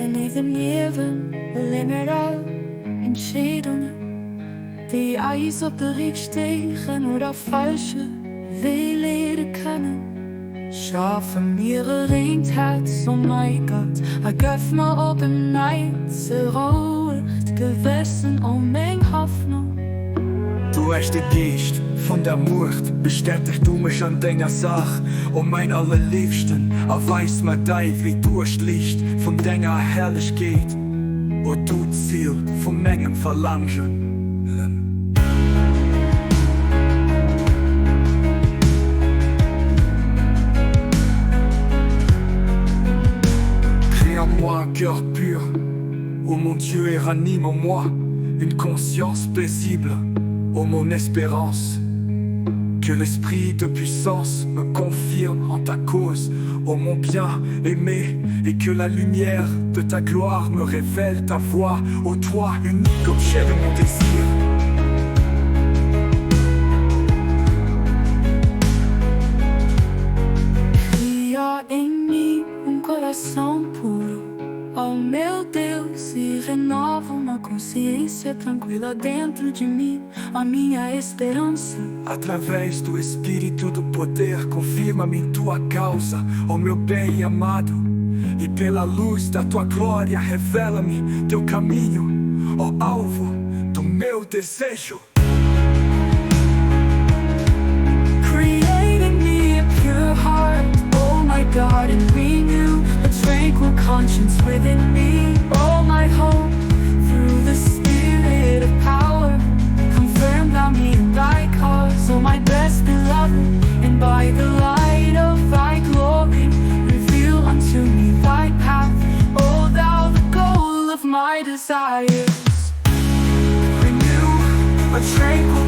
En Liewen ëmmer all Entscheedungen, déi eis op de richtegen oder falsche Wee leede kënnen. Schafe mir e reent Häerz, o mäi Gott, a gëff mer op en Neits e rouegt Gewëssen, o meng Hoffnung. Duerch de Geescht vun der Muecht bestäteg du mech an denger Saach, o mäin Allerléifsten, a weis mer däi Wee duerch d'Liicht vun denger Herrlechkeet, o du Zil vu mengem Verlaangen. Crée en moi un cœur pur, ô mon Dieu, et ranime en moi une conscience paisible, ô mon espérance. Que l'esprit de puissance me confirme en ta cause, ô mon bien aimé, et que la lumière de ta gloire me révèle ta voie, ô toi, unique objet de mon désir. Cria em mim um coração puro, ó meu Deus, e renova uma consciência tranquila dentro de mim, ó minha esperança. Através do Espírito do poder, confirma-me em tua causa, ó meu bem amado, e pela luz da tua glória, revela-me teu caminho, ó alvo do meu desejo. Create in me a pure heart, O my God, and renew a tranquil conscience within me, O my hope, through the Spirit of power, confirm thou me in thy cause, O my best beloved, and by the light of thy glory, reveal unto me thy path, O thou the goal of my desires. Renew a tranquil.